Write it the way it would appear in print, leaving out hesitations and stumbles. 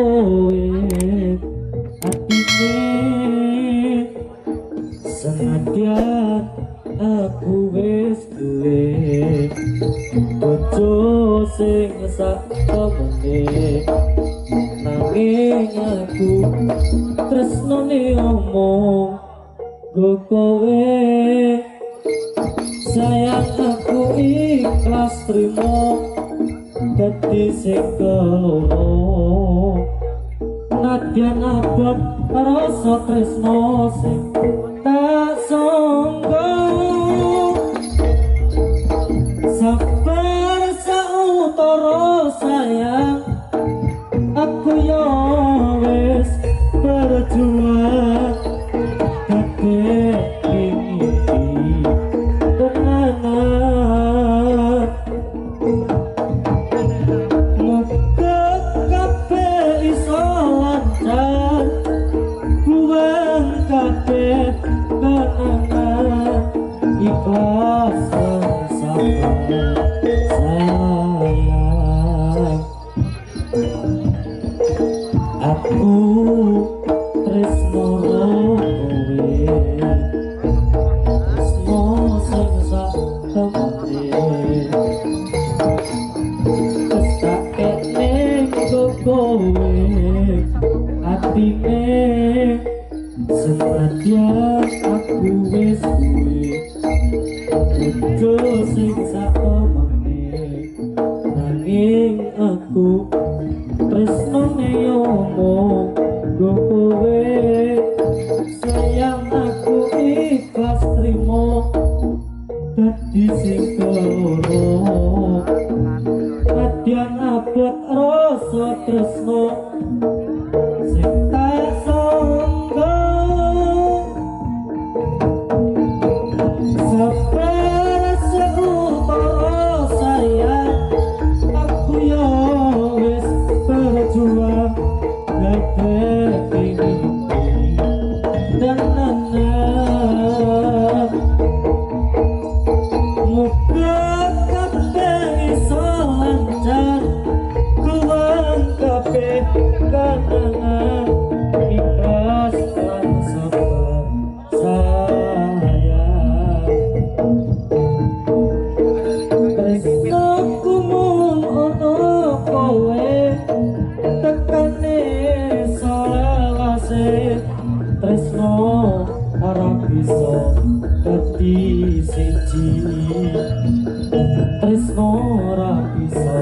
kowe atine senadyan aku wis duwe bojo sing sak temene, nanging aku tresnane omong nggo kowe. Sayang aku ikhlas trimo dadi sing keloro, nadyan abot rasa tresno sing tak sangka. Sabar sautara sayang, aku yo wis berjuang dadi mimpi tenanan. Muga kabeh iso lancar, buang kabeh kenangan, ikhlas lan sabar sayang. Aku tresno kowe, tresno sing sak temene, wis tak kene nggo kowe atine. Senadyan aku wis duwe bojo sing sak temene, nanging aku tresnane omong nggo kowe. Sayang aku ikhlas trimo dadi sing keloro, nadyan abot rasa tresno sing tak sangka. Sabar sautara sayang, aku yo wis berjuang dadi mimpi tenanan. Muga kabeh iso lancar, kuwang kabeh kenangan, ikhlas lan sabar sayang. Tresnoku mung ana kowe, tekane selawase. Tresno ora bisa dadi siji, tresno ora bisa